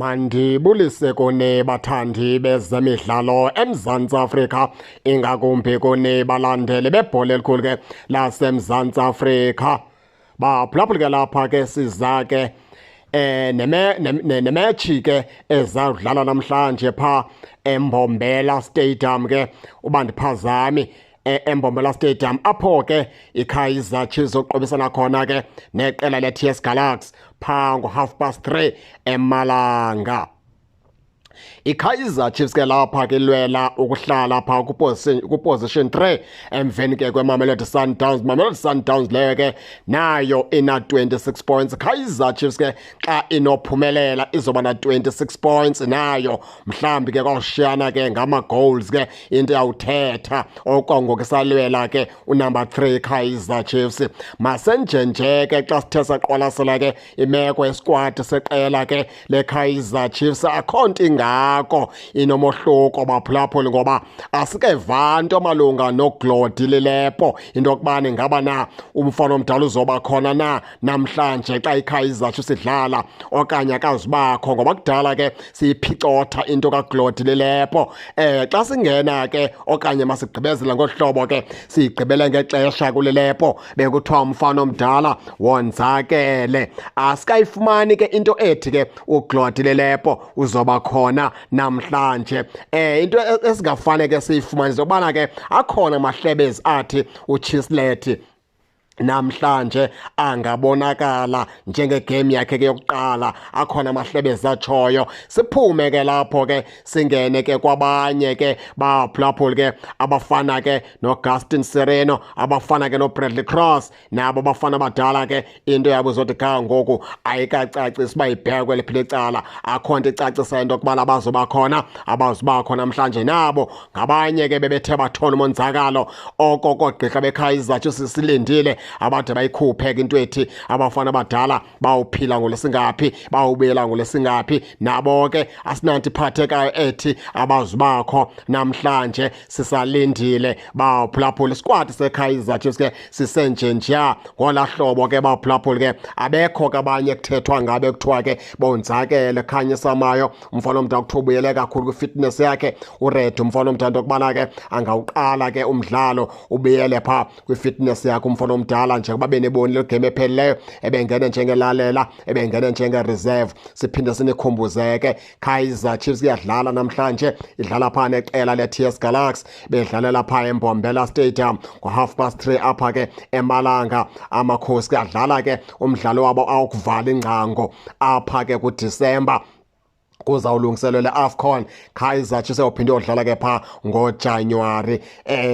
Mandibulise kuni bathandi bezemidlalo eMzantsi Afrika, ingakumbi kuni balandeli bebhola elikhulu ke laseMzantsi Afrika. Baphulaphuli ke lapha ke siza ke nemetshi ke ezawudlala namhlanje pha eMbombela Stadium ke uba ndiphazami eMbombela Stadium apho ke iKaizer Chiefs zoqobisana khona ke neqela le-TS Galaxy pha ngo-3:30 emalanga. IKaizer Chiefs ke lapha ke ilwela ukuhlala pha kuposition 3 emveni ke kweMamelodi Sundowns. Mamelodi Sundowns leyo ke nayo ina 26 points. Kaizer Chiefs ke xa inophumelela izoba na 26 points nayo, mhlambi ke kwawushiyana ke ngama goals ke into yawuthetha okwangoku isalwela ke unumber 3 Kaizer Chiefs. Masenjenje ke xa sithe saqwalasela ke imeko yesquad seqela ke leKaizer Chiefs, akho nto ingako inomohluko baphulaphuli, ngoba asikeva nto malunga noGlody Lilepo, into yokubana ingaba na umfana omdala uzoba khona na namhlanje xa iKaizer Chiefs idlala okanye akazubakho, ngoba kudala ke siyiphicotha into kaGlody Lilepo. Xa singena ke okanye masigqibezela ngohlobo ke siyigqibele ngexesha kuLilepo bekuthiwa umfana omdala wonzakele, asikayifumani ke into ethi ke uGlody Lilepo uzoba khona namhlanje. Into esingafane ke siyifumane zobana ke akhona amahlebezi athi uChislett namhlanje angabonakala njengegame yakhe ke yokuqala, akhona amahlebezi atshoyo. Siphume ke lapho ke singene ke kwabanye ke baphulaphuli ke abafana ke noGaston Sirino, abafana ke noBradley Cross, nabo bafana abadala ke into yabo zothi ga ngoku ayikacacisi uba ibheka kweliphi licala. Akho nto icacisa into yokubana bazoba khona abazuba namhlanje, nabo ngabanye ke bebethe bathola umonzakalo oko koogqirha beKaizer Chiefs silindile abade bayikhuphe ke into ethi abafana abadala bawuphila ngolesingaphi, bawubuyela ngolesingaphi. Nabo ke asinanto iphathekayo ethi abazubakho namhlanje, sisalindile baphulaphula. Isikwadi seKaizer Chiefs ke sisenjenjeya ngolaa hlobo ke baphulaphula ke, abekho ke abanye kuthethwa ngabe kuthiwa ke bonzakele. Khanyisa Mayo umfana omdala kuthiwa ubuyele kakhulu kwifitness yakhe, uready umfana omdala into yokubana ke angawuqala ke umdlalo, ubuyele phaa kwifitness yakhe umfana omdala njengoba benibonile game ephelileyo ebengene njengelalela, ebengene njenge-reserve. Siphinde sinikhumbuzeke ke Kaizer Chiefs iyadlala namhlanje, idlala phaa neqela le-TS Galaxy, bedlalela phaa eMbombela Stadium ngo-3:30 apha ke emalanga. Amakhosi ke adlala ke umdlalo wabo awukuvala ingcango apha ke kuDisemba kuzawulungiselelwa le-AFCON. Kaizer Chiefs uphinde yodlala ke phaa ngoJanuwari.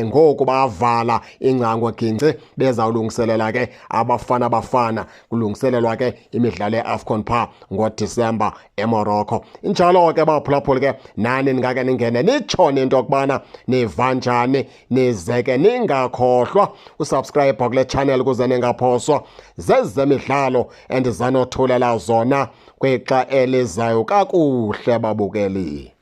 Ngoku bavala ingcango ginci bezawulungiselela ke abafana bafana, kulungiselelwa ke imidlalo ye-AFCON phaa ngoDisemba eMorocco. Injalo ke baphulaphuli ke, nani ningake ningene nitshone into yokubana niva njani, nize ke ningakhohlwa usubscribe kule channel ukuze ningaphoswa zezemidlalo endizanothulela zona kwixa elizayo. Kakuhle babukeli.